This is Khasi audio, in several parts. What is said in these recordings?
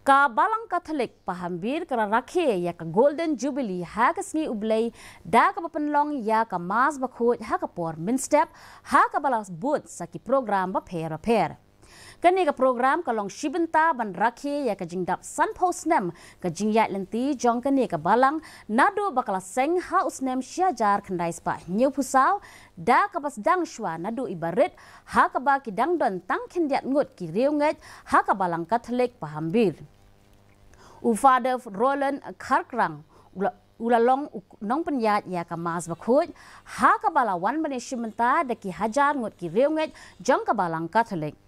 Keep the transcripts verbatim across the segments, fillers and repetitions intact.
Ka Balang Katholik Pahambir ka la rakhe ïa ka Golden Jubilee ha ka sngi U Blei da kaba pynlong ïa ka Mass bakhuid ha ka por mynstep ha kaba la bud sa ki program bapher bapher. Kane ka program ka long shi bynta ban rakhe ïa ka jingdap sanphew snem ka jingïaid lynti jong kane ka balang naduh ba ka la seng ha u snem shi hajar khyndai spah hynñiewphew saw da kaba sdang shuwa naduh i barit ha kaba ki dang don tang khyndiat ngut ki riewngeit ha ka Balang Katholik Pahambir. U Father Roland Kharkrang u la, u la long u nongpynïaid ïa ka Mass bakhuid ha kaba la wan ban ïashim bynta da ki hajar ngut ki riewngeit jong ka Balang Katholik.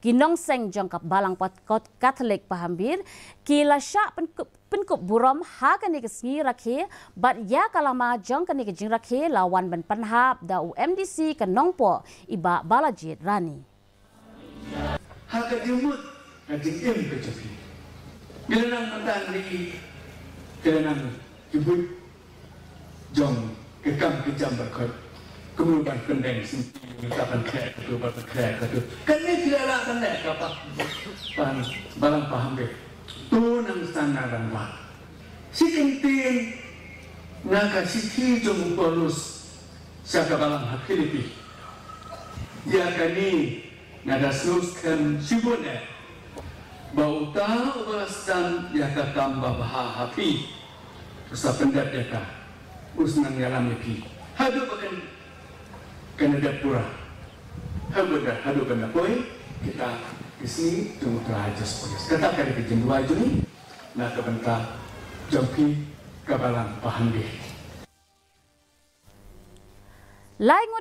Ki nongseng jong ka Balang Pat-, Kot-, Katholik Pahambir ki la shah pynkup, pynkup burom ha kane ka sngi rakhe bad ïa ka lama jong kane ka jingrakhe la wan ban pynhap da u M D C ka Nongpoh i Bah Balajied Rani. Ha ka jingmut ka jingim ka jong phi. Ki la nang mynta ngi, ki la nang ki buit jong ki kam ki jam barkhot. Kumno ban pyndeng sngewthuh, ka ban khleh katu, ban khleh katu. Kane ki la lah ban leh ka pa, ban, Balang Pahambir. To nang san na rangbah. Shi kyntien na ka shithi jong u Paulus sha ka balang ha Philippi. Ïa kane nga da sngewskhem shibun eh ba uta uba la sdang ïa ka kam babha ha phi u sa pyndep ïa ka, u sa nang ïalam ïa phi haduh ba kan, kan dep pura. Haduh ba, haduh ban da poi kita ki sngi jong u Trai Jisu Khrist. Kata ka dei ka jingduwai jong ngi na ka bynta jong phi ka Balang Pahambir. Lai ngut